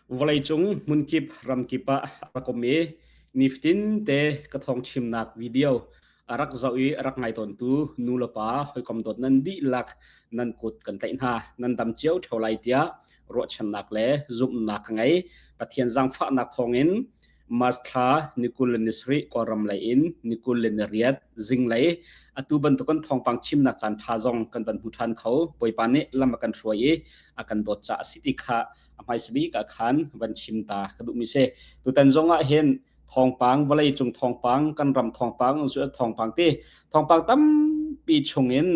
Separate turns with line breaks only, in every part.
Vawleicung hmunkip ramkip ah rak um i nifatin te ka thawngchimnak video a rak zoh i a rak ngai tawntu nu le pa hawikom dawt nan dihlak nan kut kan tlaih hna. Nan dam cio ṭheo lai tiah ruahchannak le zumhnak ka ngei. Pathian zaangfahnak thawngin March thla ni 20 le ni sarih Kawlram lei in ni 20 le ni riat zinglei atu bantukin thawngpang chimnak caan ṭha zong kan van hmu ṭhan kho. Bawipa nih lam a kan hruai i a kan dawt caah a si ti kha a hmaisa bik ah khan van chim ta ka duhmi si. Tutan zong ah hin thawngpang vawlei cung thawngpang kan ram thawngpang US thawngpang ti thawngpang tampi chungin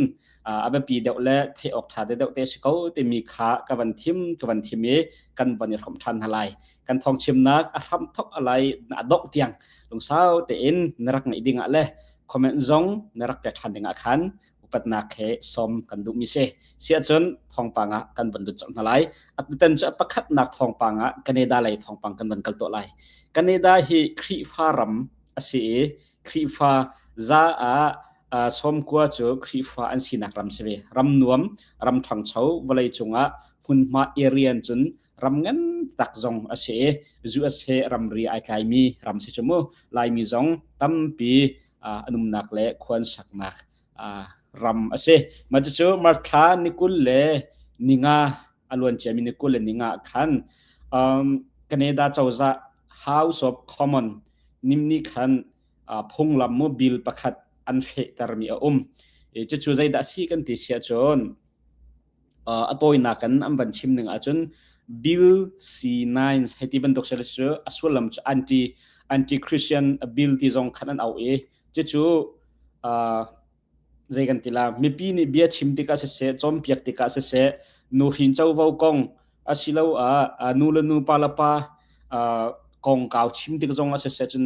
a biapi deuh le theih awk ṭha deuh te si ko timi kha ka van thim ka van thim i kan van i hrawmh ṭhan hna lai. Kan thawngchimnak a hram thok alai a dongh tiang lungsau tein na rak ngaih ding ah le comment zong na rak pek ṭhan ding ah khan upatnak he sawm kan duhmi si. Siahcun thawngpang ah kan van lut colh hna lai. Atutan cu pakhatnak thawngpang ah Canada lei thawngpang kan van kal tuah lai. Canada hi Khrihfa ram a si i Khrihfa za ah sawmkua cu Khrihfa an sinak ram si ve. Ram nuam, ram ṭhangcho, vawlei cungah hmunhma area cun ram ngan tak zong a si i US he ramri ai tlaimi ram si cu mu. Laimi zong tampi an umnak le khuan saknak ram a si. Mah cucu March thla ni 20 le ninga a luan ciami ni 20 le ninga khan Canada cozah House of Commons nim nih khan phunglam mu bill pakhat an fehtermi a um. Cucu zeidah a si kan ti siah cun a tawinak in an van chim ning ahcun Bill C9 hei ti bantuk sel cu a sullam cu anti anti Christian bill ti zong khan an auh i cucu zei kan ti la mipi nih bia chim tikah siseh cawnpiak tikah siseh nuhrin covo kong asiloah nu le nu pa le pa kongkau chim tik zong ah siseh cun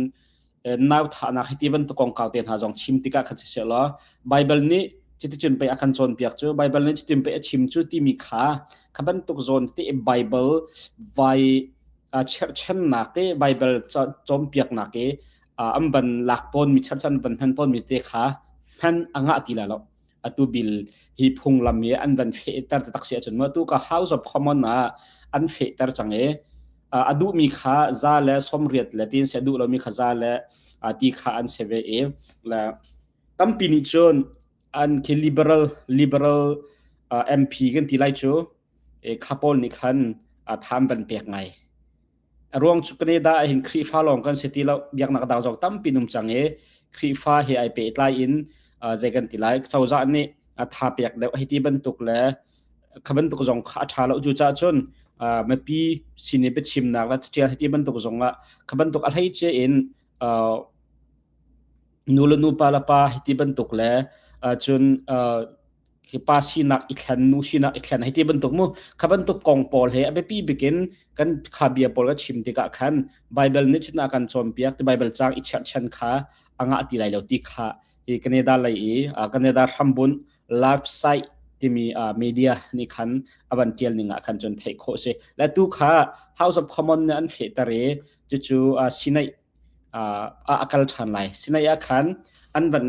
nau thahnak hi ti bantuk kongkau te hna zong chim tikah khan siseh law Bible nih cuticun pei a kan cawnpiak cu Bible nih cutin pei a chim cu timi kha kha bantuk zawn te Bible vai cherhchannak te Bible cawnpiaknak i an van lak tawnmi cherhchan van hman tawnmi te kha hman a ngah ti lai lo atu bil hi phunglam hi an van fehter tak si ahcun mu tu ka House of Commons ah an fehter cang i a duhmi kha za le 80 le tin se duh lomi kha za le ti kha an se ve i le tampi nih cun an khi liberal liberal MP kan ti lai cu kha pawl nih khan tham van pek ngai. A ruang cu Canada ah hin Khrihfa lawng kan si ti lo. Biaknak dang zong tampi num cang i Khrihfa he ai pehtlai in zei kan ti lai cozah nih a tha pek deuh hei ti bantuk le kha bantuk zong kha a ṭha lo. Cucaah cun mipi sin i biachimnak le catial hei ti bantuk zong ah kha bantuk a hleice in nu le nu pa le pa hei ti bantuk le cun khi pa sinak i thlen nu sinak i thlen hei ti bantuk mu kha bantuk kong pawl he a biapi bikin kan kha bia pawl ka chim tikah khan Bible nih cun a kan cawnpiak ti Bible caang i cherhchan kha a ngah ti lai lo ti kha hi Canada lei i Canada hrambunh live site timi media nih khan a van tial ning ah khan cun theih khawh si le tu kha House of Commons nih an fehter i cucu Sinai a kal ṭhan lai. Sinai ah khan an van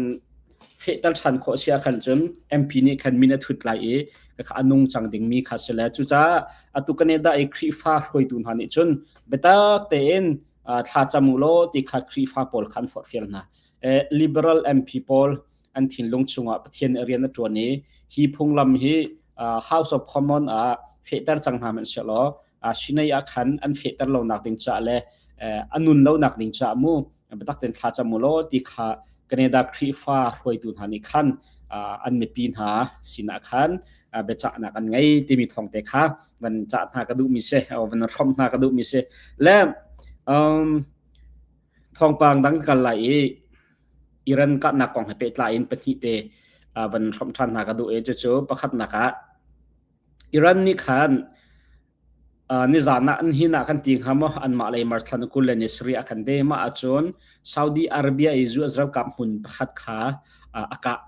fehter ṭhan khawh si ahkhan cun MP nih khan min a thut lai i a nung cang dingmi kha si le cucaah atu Canada i Khrihfa hruaitu hna nih cun biatak tein thla cam u law ti kha Khrihfa pawl kha an forhfial hna. Liberal MP pawl an thinlung chungah Pathian rian a ṭuan i hi phunglam hi House of Commons ah fehter cang hna hmanhsehlaw Sinai ah khan an fehter lonak ding caah le a nun lonak ding caah mu biatak tein thla cam u law ti kha Canada Khrihfa hruaitu hna nih khan an mipi hna sinah khan biacahnak an ngei timi thawng te kha van cah hna ka duhmi si van hrawmh hna ka duhmi si le thawngpang dang kal lai i Iran kahnak kong he pehtlai in pahnih te van hrawmh ṭhan hna ka duh i cucu pakhatnak ah Iran nih khan nizan ah an hin ah kan ti hnga maw anmah lei March thla 20 le ni sarih ah khan te mah ahcun Saudi Arabia i US ralkap hmun pakhat kha a kah.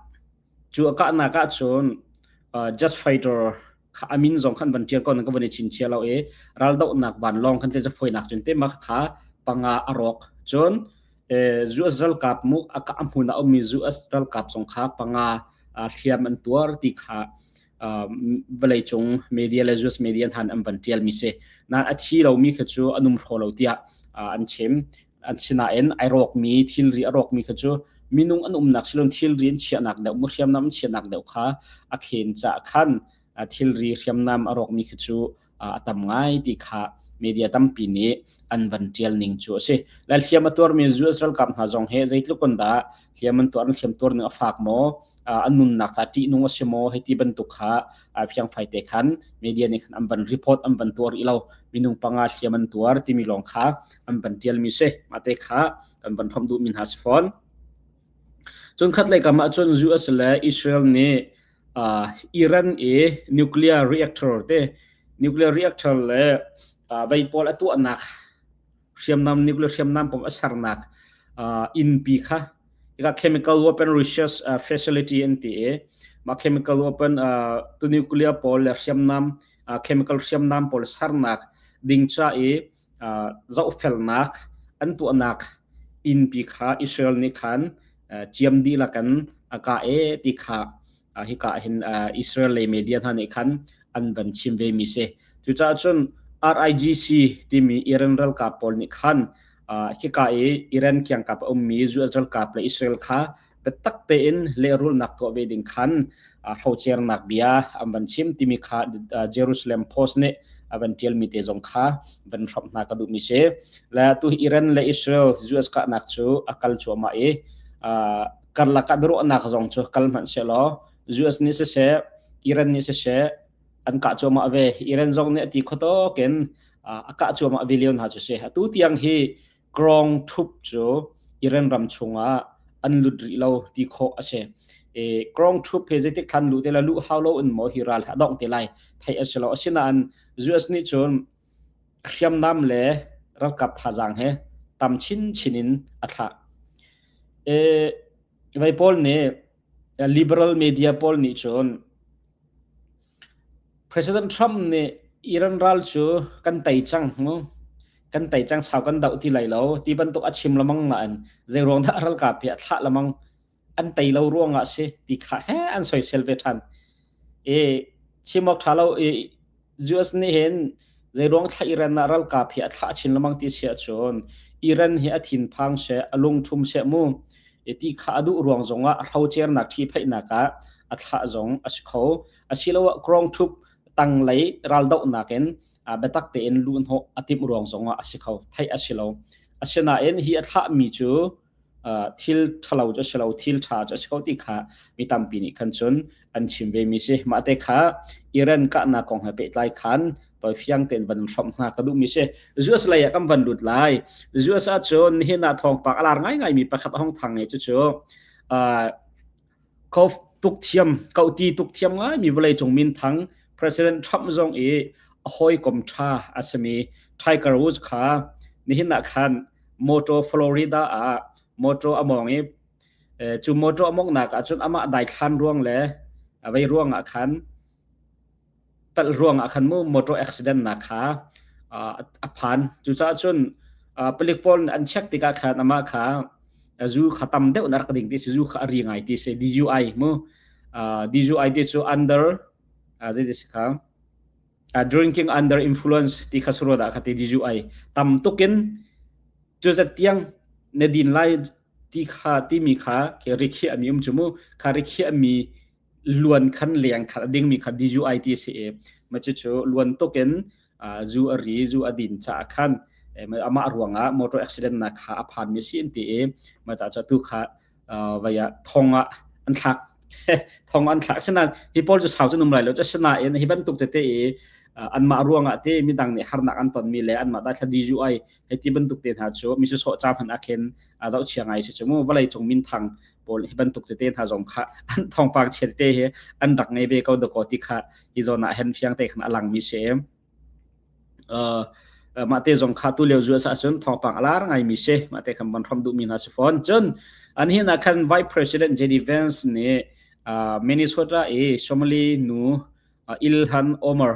Cu a kahnak ahcun jet fighter kha a min zong khan van ṭial ko ka van i chinchia lo i raldohnak vanlawng khan te fawinak cun te mah kha panga a rawk. Cun US ralkap mu a hmun ah ummi US ralkap zong kha panga hliam an tuar ti kha. Vawleicung media le US media hna an van tialmi si. Nain a thi lomi kha cu an um hraw lo tiah an chim. An sinain ai rawkmi thilri a rawkmi kha cu minung an umnak silon thilri an chiahnak deuh mu hriamnam an chiahnak deuh kha a khen caah khan thilri hriamnam a rawkmi khi cu a tam ngai ti kha media tampi nih an van tial ning cu a si. Le hliam a tuarmi US ralkap hna zong he zeitluk in dah hliam an tuar an hliam tuar ning a fak maw an nunnak ca ṭihnung a si maw hei ti bantuk kha fiangfai te khan media nih khan an van report an van tuar rih lo minung panga hliam an tuar timi lawng kha an van tialmi si mah te kha kan van hrawmh duhmi hna si fawn. Cun khat lei kam ah cun US le Israel nih Iran i nuclear reactor te nuclear reactor le vei pawl a tuahnak hriamnam nuclear hriamnam pom a sernak innpi kha ika chemical weapon research facility an ti i ma chemical weapon tu nuclear pawl le hriamnam chemical hriamnam pawl sernak ding cha i zohfelnak an tuahnak innpi kha Israel nih khan ciam dihlak in a kah e ti kha hika hin Israel lei media hna nih khan an van chim ve mi si. Cucaah cun RIGC timi Iran ralkap pawl nih khan hika i Iran kiangkap a ummi US ralkap le Israel kha biatak tein lehrulhnak tuah ve ding khan hrocernak bia an van chim timi kha Jerusalem Post nih a van tialmi te zong kha van hrawmh hna ka duhmi si. Le tu Iran le Israel US kahnak cu a kal cuahmah i karlak ah biaruahnak zong cu kal hmanh sehlaw US nih siseh Iran nih siseh an kah cuahmah ve. Iran zong nih a ti khawtawk in a kah cuahmah ve lio hna cu si. Atu tiang hi Krong Thup cu Iran ram chungah an lut rih lo ti khawh a si. E, Krong Thup he zeitik thlan luh te la luh hau lo in maw hi ral a dongh te lai theih a si lo. Asinain US nih cun hriamnam le ralkap thazaang he tam chinchin in a thlah. E, vai pawl nih liberal media pawl nih cun President Trump nih Iran ral cu kan tei cang mu. Kan tei cang sau kan doh ti lai lo ti bantuk a chim lamang nain zeiruang dah ralkap hi a thlah lamang an tei lo ruangah si ti kha he an soisel ve than. I chim awk tha lo i US nih hin zeiruang thla Iran ah ralkap hi a thlah chin lamang ti si ahcun Iran hi a thinphang she a lungthum she mu i ti kha a duh ruang zongah hrocernak ṭhipheihnak ah a thlah zong a si kho. Asiloah krongṭhup tanglei raldohnak in biatak tein luhhnawh a timh ruang zongah a si kho. Theih a si lo. Asinain hi a thlahmi cu thil ṭhalo cu a si lo, thil ṭha cu a si ko ti kha mi tampi nih khan cun an chim ve mi si. Mah te kha Iran kahnak kong he pehtlai khan tawifiang tein van hrawmh hna ka duhmi si. US lei ah kan van lut lai. US ah cun nihin ah thawngpang a lar ngaingaimi pakhat a hong thang i cucu golf tuk thiam, kohti tuk thiam ngaimi vawleicung minthang President Trump zong i a hawikom ṭha a simi Tiger Woods kha nihin ah khan motor Florida ah motor a mawng i cu motor a mawnghnak ah cun amah daithlan ruang le vei ruang ah khan palh ruangah khan mu motor accident nak kha a phan. Cucaah cun palik pawl an check tikah khan amah kha zu kha tam deuh na rak ding ti si zu kha a ri ngai ti si DUI mu DUI ti cu under zei si kha drinking under influence ti kha suro dah kha ti DUI tam tukin cu zat tiang na din lai ti kha timi kha ke rikhiah mi um cu mu kha rikhiah mi luan khan leng kha dingmi kha DUI ti si i ma cucu luan tuk in zu a ri zu a din caah khan amah ruangah motor accident nak kha a phan mi si an ti i ma ca tu kha vaya thong ah an thlak thong an thlak sinain hi pawl cu sau cu num lai lo sinain hi bantuk tete i anmah ruangah te midang nih harnak an tonmi le anmah daithla DUI hei ti bantuk te hna cu mi sawh ca hmanh ah khin zohchia ngai si cu mu vawlei cung minthang pawl hi bantuk tete hna zong kha an thawngpang chia tete hi an rak ngei ve ko dakaw ti kha hi zawn ah hen fiang te khan a lang mi si. Mah te zong kha tu lio zu sa cun thawngpang a lar ngai mi si. Mah te khan von hrom duh mi hna si fawn. Cun an hin ah khan Vice President JD Vance nih Minnesota i Somali nu Ilhan Omar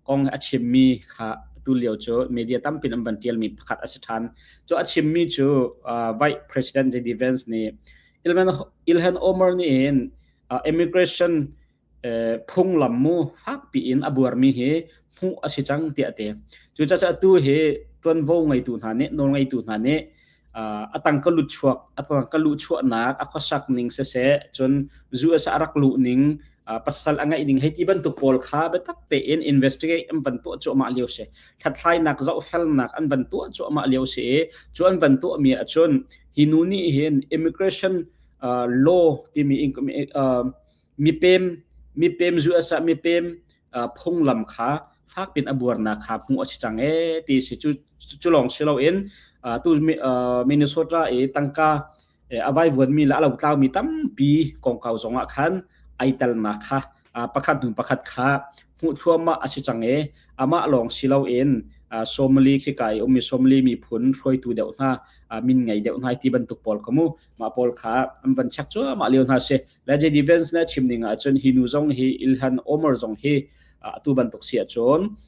kong a chimmi kha tu lio cu media tampi an van tialmi pakhat a si ṭhan. Cu a chimmi cu Vice President JD Vance nih Ilhan Omar nih hin immigration Phunglam mu fakpi in a buarmi hi hmuh a si cang tiah a ti. Cucaah atu hi ṭuanvo ngeitu hna nih nawlngeitu hna nih a tangka lutchuak a tangka luhchuahnak a khuasak ning siseh cun US a rak luh ning pasal a ngeih ning hei ti bantuk pawl kha biatak tein investigate an van tuah cuahmah lio si. Hlathlainak zohfelnak an van tuah cuahmah lio si i cu an van tuahmi ahcun hi nu nih hin immigration law timi mipem mipem US ah mipem phunglam kha fakpin a buarnak kha hmuh a si cang ee ti si. Cu cu lawng si loin tu Minnesota i tangka a vaivuanmi le a lotlaumi tampi kongkau zongah khan ai telnak kha pakhat hnu pakhat kha hmuh thluahmah a si cang i amah lawng si loin Somali khika i ummi Somali miphun hruaitu deuh hna min ngei deuh hna ti bantuk pawl kha mu mah pawl kha an van check cuahmah lio hna si. Le JD Vance na chim ning ahcun hi nu zong hi Ilhan Omar zong hi atu bantuk si ahcun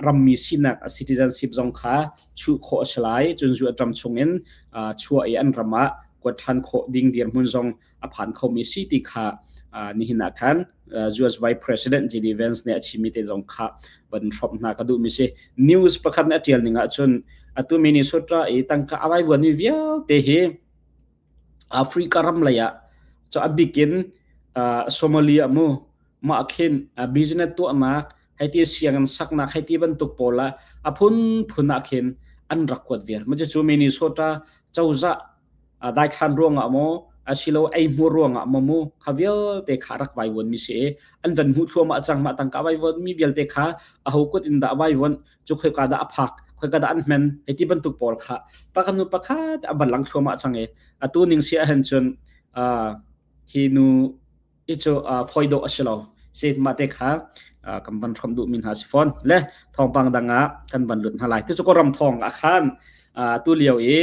rammi sinak citizenship zong kha chuh khawh a si lai. Cun zu ram chungin chuah i an ram ah kuat ṭhan khawh ding dirhmun zong a phan khomi si ti kha nihin ah khan US Vice President JD Vance nih a chimmi te zong kha van hrawmh hna ka duhmi si. News pakhat nih a ṭial ning ahcun atu Minnesota i tangka a vaivuanmi vialte hi Africa ram lei ah cu a bik in Somalia mu mah khin business tuahnak hei ti sianginn saknak hei ti bantuk pawl ah a phunphun ah khin an rak kuat viar. Macu cu Minnesota cozah daithlan ruangah maw asilo eihmur ruangah maw mu kha vialte kha rak vaivuan mi si i an van hmuh thluahmah cang. Mah tangka vaivuan mi vialte kha aho kut in dah vaivuan cu, khoika dah a phak, khoika dah an hmen hei ti bantuk pawl kha pakhat hnu pakhat a van lang thluahmah cang i atu ning si ahhin cun hi nu i cu foi dawh a si lo si. Mah te kha kan van hrawmh duhmi hna si fawn. Le thawngpang dang ah kan van lut hna lai. Tu cu ram thawng ah khan tu lio i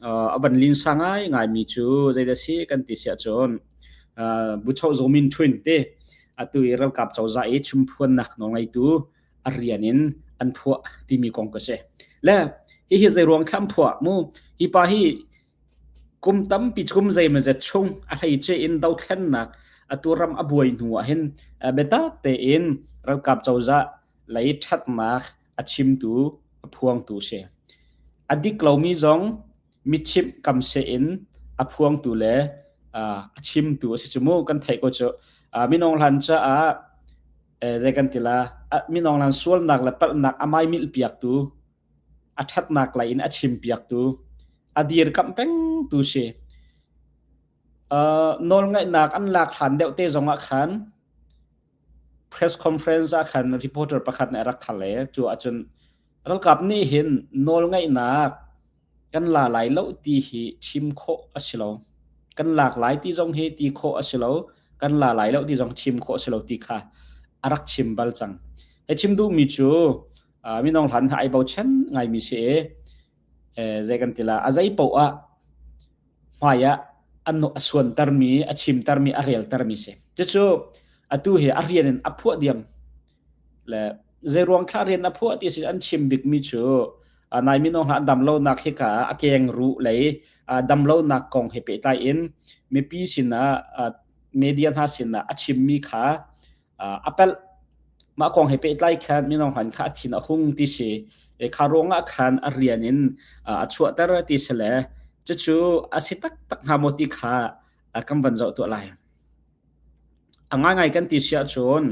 a van linsa ngai ngaimi cu zeidah si kan ti si ahcun Buchoh Zaw Min Htun te atu i ralkap cozah i chimphuannak nawlngeitu a rian in an phuah timi kong ka si. Le hihi zeiruang thlam phuah mu? Hi pa hi kum tampi kum zeimazet chung a hleice in dothlennak atu ram a buai hnu ah hin biatak tein ralkap cozah lei ṭhatnak a chimtu a phuangtu si. A dik lomi zong mitchimh kamseh in a phuangtu le a chimtu a si cu mu. Kan theih ko cu minung hlan caah zei kan ti la, minung hlan sualnak le palhnak a maimilh piaktu, a ṭhatnak lei in a chim piaktu, a dirkamh pengtu si. Nawlngaihnak an lak hlan deuh te zong ah khan press conference ah khan reporter pakhat nih a rak hal i cu ahcun ralkap nih hin nawlngaihnak kan la lai lo ti hi chim khawh a si lo, kan lak lai ti zong hi ti khawh a si lo, kan la lai lo ti zong chim khawh a si lo ti kha a rak chim bal cang. He chim duhmi cu minung hlan hna ai bochan ngaimi si i zei kan ti la, a zei paoh ah hmai ah an a suantermi, a chimtermi, a reltermi si. Cucu atu hi a rian in a phuah diam. Le zeiruang thla rian a phuah ti si an chim bikmi cu nai mino hna an dam lonak hika a keng ruh lei dam lonak kong he pehtlai in mipi sinah, media hna sinah a chimmi kha a pelh. Mah kong he pehtlai khan mino hlan kha a thin a hung ti si e kha ruangah khan a rian in a chuahter ti si. Le cucu a si taktak hnga maw ti kha kan van zoh tuah lai. A ngaingai kan ti si ahcun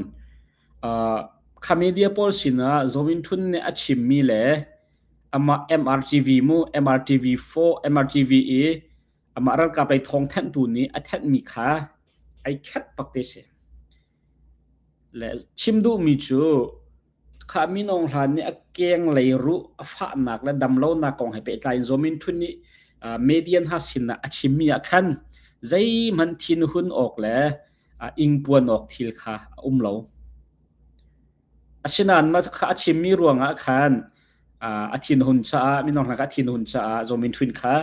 kha media pawl sinah Zaw Min Htun nih a chimmi le amah MRTV mu MRTV 4 MRTV i amah ralkap lei thawngthanhtu nih a thanhmi kha ai khat bak te si. Le chim duhmi cu kha Min Aung Hlaing nih a keng lei ruh a fahnak le damlonak kong he pehtlai in Zaw Min Htun nih media hna sinah a chimmi ah khan zeihmanh thinhun awk le ingpuan awk thil kha a um lo. Asinain mah kha a chimmi ruangah khan a thinhun caah Min Aung Hlaing a thinhun caah Zaw Min Htun kha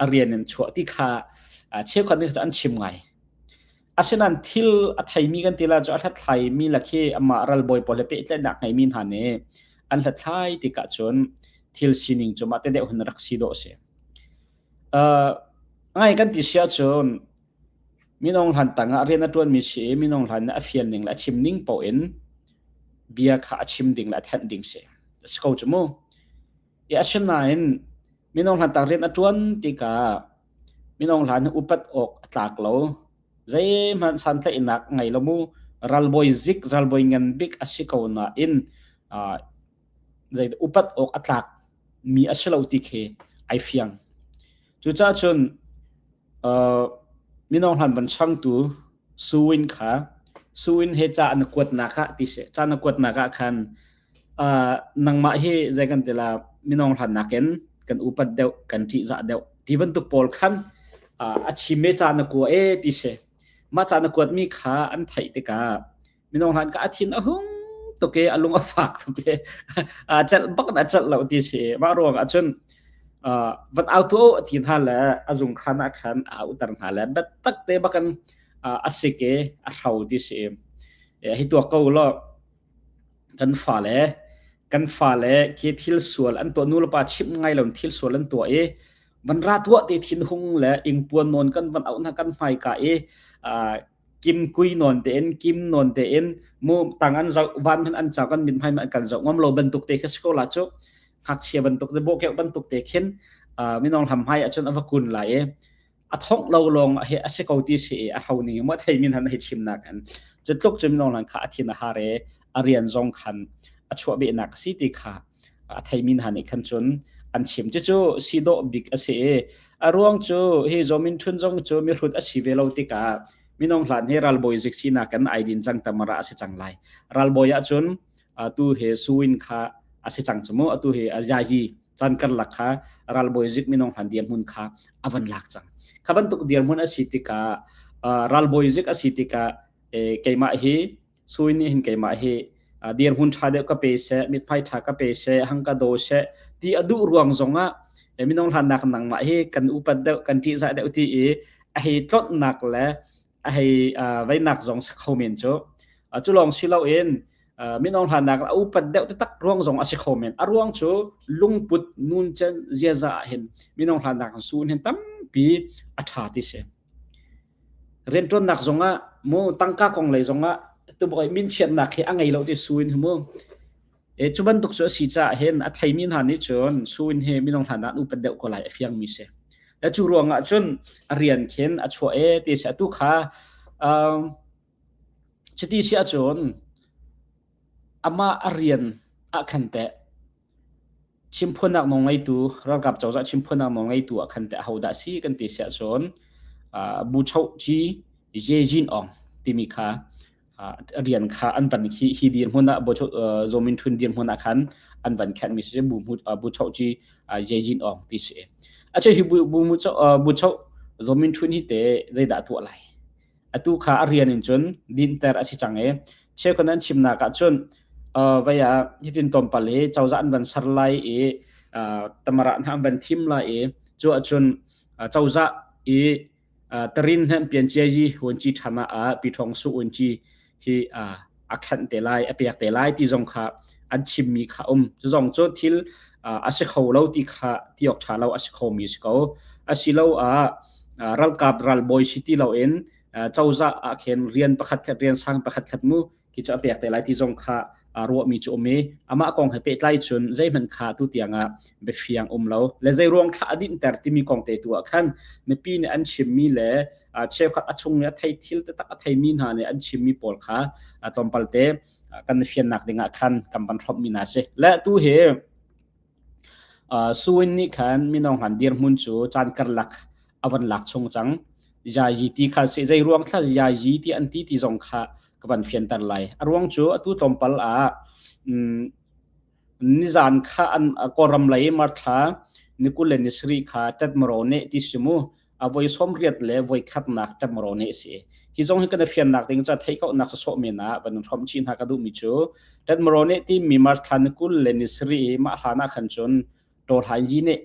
a rian in chuah ti kha cheukhat nih an chim ngai. Asinain thil a theimi kan ti lai cu a hlathlaimi lakhi amah ralbawi pawl he pehtlaihnak ngeimi hna nih an hlathlai tikah cun thil sining cu mah te deuh hin rak si dawh a si. Uh, ngai kan ti si ahcun. Min Aung Hlaing tangah rian a ṭuanmi si i Min Aung Hlaing nih a fial ning le a chim ning paoh in bia kha a chim ding le a thenh ding si. A si ko cu mu. I asinain Min Aung Hlaing tang rian a ṭuan tikah Min Aung Hlaing hi upat awk a tlak lo. Zeihmanh santlaihnak ngei lo mu. Ralbawi zik, ralbawi ngan bik a si ko nain zei upat awk a tlak mi a si lo ti khi ai fiang. Cucaah cun Min Aung Hlaing van changtu Su Win kha Su Win he ca na kuatnak ah ti si ca na kuatnak ah khan nangmah hi zei kan ti la Min Aung Hlaing nakin kan upat deuh kan ṭihzah deuh ti bantuk pawl khan a chim e ca na kua e ti si mah ca na kuatmi kha an theih tikah Minung hlan ka a thin a hung tuk i a lung a fak tuk i a celh bak in a celh lo ti si. Mah ruang ah cun van au tu a ti hna le a zung khan ah khan a auter hna le biatak te bakin a sik i a hro ti si. Hi tuak ko law kan fale kan fale khi thil sual an tuah nu le pa chimh ngai lo thil sual an tuah i van ra tuah te thin hung le ingpuan nawn kan van auh hna kan hmaika i kim kui nawn tein kim nawn tein mu tang an zoh van hman an chau kan mit hmai kan zoh ngam lo bantuk te kha si ko la chu ngakchia bantuk te bawkeuh bantuk te khin minong hlam hmai ahcun a va kun lai i a thongh lo lawng he a si ko ti si i a hro ning mo thei min han hei chim nak an cu tluk cu minong lan kha a thin a hare a rian zong khan a chuah beh nak si ti kha a thei min han i khan cun an chim cu cu si dawh bik a si i A ruang cu hi Zomin Htun zong cu mihrut a si ve lo tikah minung hlan hi ralbawi zik sinak in ai din cang tamara a si cang lai. Ralbawi ahcun atu hi Suwin kha a si cang cu mu atu hi Yayi chan karlak kha ralbawi zik minung hlan dirhmun kha a van lak cang. Kha bantuk dirhmun a si tikah ralbawi zik a si tikah keimah hi Sui nih hin keimah hi dirhmun ṭha deuh ka pe seh, mithmai ṭha ka pe seh, hang ka daw seh ti a duh ruang zongah minung hlannak nangmah hi kan upat deuh, kan ṭihzah deuh ti i a hei tlonhnak le a hei veinak zong si kho men cu. Cu lawng si loin minung hlannak a upat deuh taktak ruang zong a si kho men. A ruang cu lungput nuncen ziaza ah hin minung hlannak sun hin tampi a ṭha ti si. Rianṭuannak zongah mu tangka kong lei zongah tuboi minchiatnak hi a ngei lo ti su in mu. E cu bantuk cu a si caah hin a theimi hna nih cun su in hi minung hlan ah an upat deuh ko lai a fiangmi si. Le cu ruangah cun a rian khin a chuah e ti si atu kha um, cuti si ahcun amah a rian ah khan teh Chimphuannak nawlngeitu ralkap cozah chimphuannak nawlngeitu ah khan teh ahodah a si kan ti siah cun Buchohci Ye Jin Aung timi kha rian kha an van hi hi dirhmun ah Zaw Min Htun dirhmun ah khan an van khenhmi si Buchohci Ye Jin Aung ti si. Acu hi Buchoh Zaw Min Htun hi te zeidah a tuah lai? Atu kha a rian in cun dinhter a si cang i cheukhat an chimnak ah cun vai ah hitin tlawmpal hi cozah an van ser lai i tamara hna an van thim lai i cu ahcun cozah i tarin he pian cia yi huanci ṭhan ah pi ṭhawng su unci hi a khenh te lai a pek te lai ti zong kha an chimmi kha um cu zong cu thil a si kho lo ti kha ti awk ṭha lo a si khomi si ko asiloah ralkap ralbawi si ti loin cozah ah khin rian pakhat khat rian sang pakhat khat mu khi cu a pek te lai ti zong kha ruahmi cu um i amah kong he pehtlai cun zeihmanh kha tu tiang ah biafiang um lo le zei ruang thla a dinhter timi kong te tu ah khan mipi nih an chimmi le cheukhat a chung i a thei thil taktak a theimi hna nih an chimmi pawl kha tlawmpal te kan fiannak ding ah khan kan van hrawmhmi hna si le tu hi Suwin nih khan minung han dirhmun cu caan karlak a van lak chung cang. Yayi ti kha si zei ruang thla yayi ti an ti ti zong kha ka van fianter lai. A ruang cu atu tlawmpal ah nizan kha an Kawlram lei marthla ni 20 le ni sarih kha Tatmaraw nih ti si mu a voi 80 le voi khatnak Tatmaraw nih a si. Hi zong hi kan i fiannak ding ca theih kauhnak sawsawh men ah van hrawm chih hna ka duhmi cu Tatmaraw nih timi March thla ni 20 le ni sarih i mah hlan ah khan cun Tawhlai Yi nih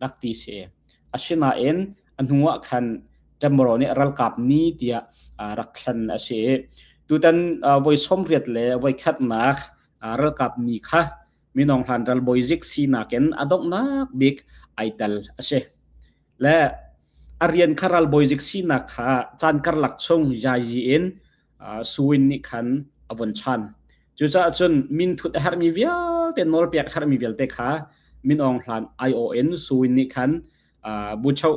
rak ti si. Asinain a hnu ah khan Tatmaraw nih ralkap ni tiah rak thlen a si. Tutan voi 80 le voi khatnak ralkap ni kha minung hlan ralbawi zik sinak in a donghnak bik ai tel a si. Le A rian kha ralbawi zik sinak kha caan karlak chung yayi in Suwin nih khan a vun chan. Cucaah cun minthut a herhmi vialte nawlpek a herhmi vialte kha Min Aung Hlaing aiawh in Suwin nih khan Buchoh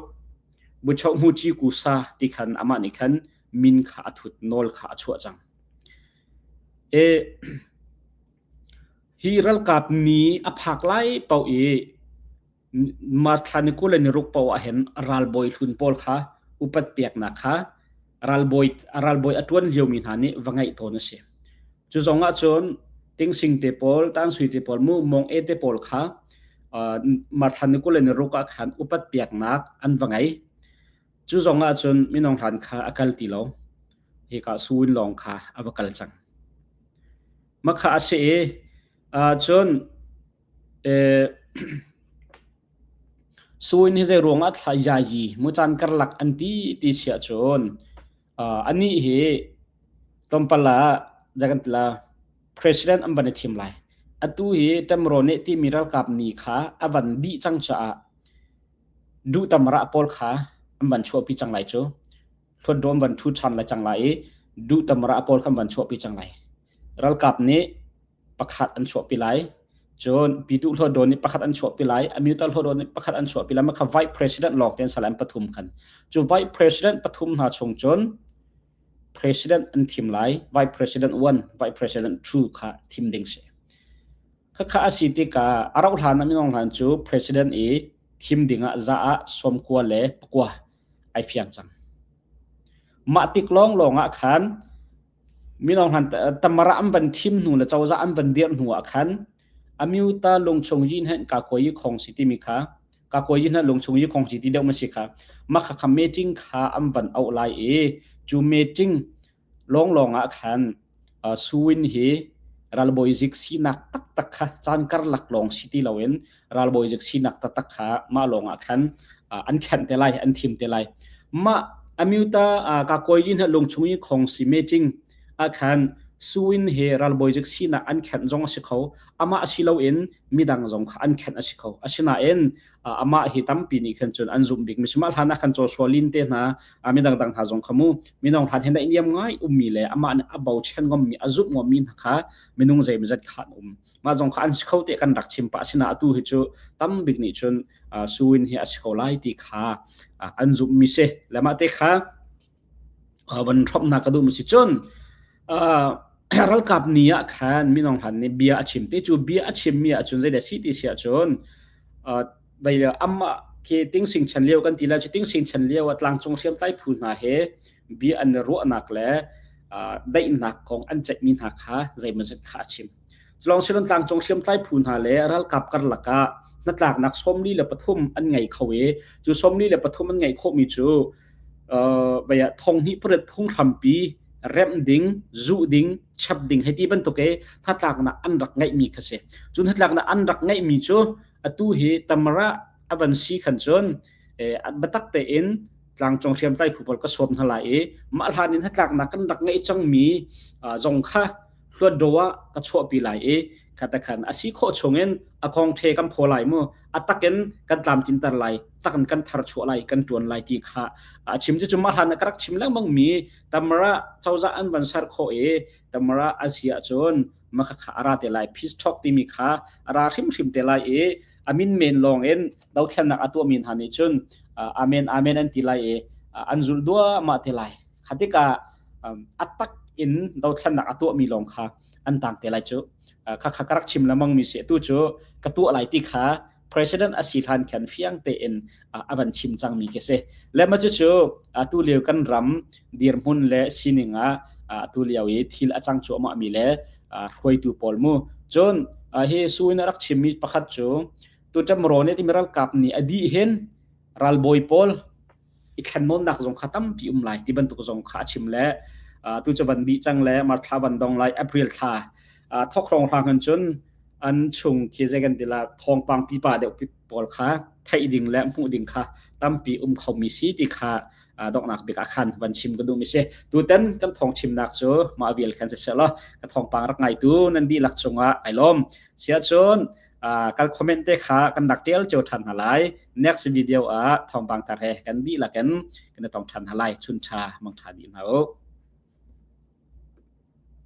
Buchoh Hmuci Kusa ti khan amah nih khan min kha a thut nawl kha a chuah cang. E, hi ralkap ni a phak lai paoh i March thla ni 26 paoh ahhin ralbawi hlun pawl kha upat peknak kha ralbawi ralbawi a ṭuan liomi hna nih va ngeih tawn a si. Cu zong ahcun Tingsing te pawl, Tansui te pawl, mu Mong E te pawl kha March thla ni 26 ah khan upat peknak an va ngei. Cu zong ahcun minung hlan kha a kal ti lo. Hika Suwin lawng kha a va kal cang. Makha a si i cun Suin hi zei ruangah thla yayi mucaan karlak an ti ti si ahcun anih hi tlawmpal ah zei kan ti la president an van i thim lai. Atu hi Tamro nih timi ralkap ni kha a van dih cang caah duhtamrah pawl kha an van chuahpi cang lai cu. Hluatdaw an van ṭhu ṭhan lai cang lai i duhtamrah pawl kha an van chuahpi cang lai. Ralkap nih pakhat an chuahpi lai. Cun Pyituh Hluttaw nih pakhat an chuahpi lai. Amyota Hluttaw nih pakhat an chuahpi lai. Mah kha vice president lawng te an sal an pathum khan. Cu vice president pathum hna chung cun president an thim lai. Vice president 1, vice president 2 kha thim ding si. Khakha a si tikah a rauh hlan ah minung hlan cu president i thim ding ah za ah sawmkua le pakua ai fiang cang. Mah tik lawnglawng ah khan Mino hlan tamara an van thim hnu le cozah an van dirh hnu ah khan amyuta lungchung yin hen ka koi khong si timi kha ka koi yin lungchung yi khong si ti deuh ma si kha ma kha kha meeting kha an van auh lai i cu meeting lawnglawng ah khan Suwin hi ralbawi zik sinak taktak kha caan karlak lawng si ti loin ralbawi zik sinak taktak kha mah lawng ah khan an khenh te lai an thim te lai mah amyuta ka koi jin lungchung i khong si meeting ah khan suwin he ralbawi zik sinak an khenh zong a si kho amah si loin midang zong kha an khenh a si kho asinain amah hi tampi nih khan cun an zumh bik mi mah hlan ah khan Joshua Lin te hna midang dang hna zong kha mu minung hlan he na niam ngai ummi le amah nih a bochan ngommi a zumh ngommi hna kha minung zeimazat kha an um mah zong kha an si kho te kan rak chim pah asina atu hi cu tam bik nih cun suwin hi a si ko lai ti kha an zumh mi si le mah te kha van hrawmhnak ka duh mi si cun ralkap ni ah khan minung hlan nih bia a chim te cu bia a chim mi ahcun zeidah si ti si ahcun amah khi tingsing chan lio kan ti lai cu tingsing chan lio ah tlangcung hriamtlai phu hna he bia an ruahnak le daihnak kong an ceihmi hna kha zeimawzat kha a chim. Culawng silon tlangcung hriamtlai phu hna le ralkap karlak ah hnatlaknak 43 an ngei kho i cu 43 an ngeih khawhmi cu thong hnih pariat phunghrampi remh ding, zuh ding, chap ding hei ti bantuk i hnatlaknak an rak ngeihmi kha si. Cu hnatlaknak an rak ngeihmi cu atu hi Tamara a van si khan cun biatak tein tlangcung hriamtlai phu pawl ka sawm hna lai i mah hlan in hnatlaknak kan rak ngeih cangmi zong kha hluatdaw ah ka chuahpi lai i khatakhan a si khawh chungin a kong the kan phaw lai mu a takin kan tlamtinter lai takin kan thar chuah lai kan tuan lai ti kha a chim cu mah hlan ka rak chim lengmang mi tamara cozah an van ser khawh i tamara a si ahcun maka kha ara te lai peace talk timi kha ara hrimhrim te lai i amin men lawng in dothlennak a tuahmi hna nih cun amen amen an ti lai i an zulh duahmah te lai kha tikah a tak in dothlennak a tuahmi lawng kha an tang te lai cu kha kha ka rak chim lengmang mi si tu cu ka tuah lai ti kha president a si hlan khan fiang tein a van chim cangmi khi si le ma cu cu atu lio kan ram dirhmun le sining ah atu lio i thil a cang cuahmah mi le hruaitu pawl mu cun hi suin a rak chimmi pakhat cu tu ṭamro nih timi ralkap nih a dih hin ralbawi pawl i thlennawnnak zong kha tampi um lai ti bantuk zong kha a chim le tu cu van dih cang le March thla van dong lai April thla thok hrawng hrang in cun an chung khi zei kan ti la thawngpang pipa deuh pawl kha theih ding le hmuh ding kha tampi um kho mi si ti kha donghnak bik ah khan van chim ka duh mi si tutan kan thawng chimnak cu mah vial khan si seh law ka thawngpang rak ngai tu nan dihlak cungah ai lawm sia cun. Kal comment te kha kan rak tial cio than hna lai. Next video ah thawngpang thar he kan dihlak in kan i tong than hna lai. Chun tha mang tha dih hna u.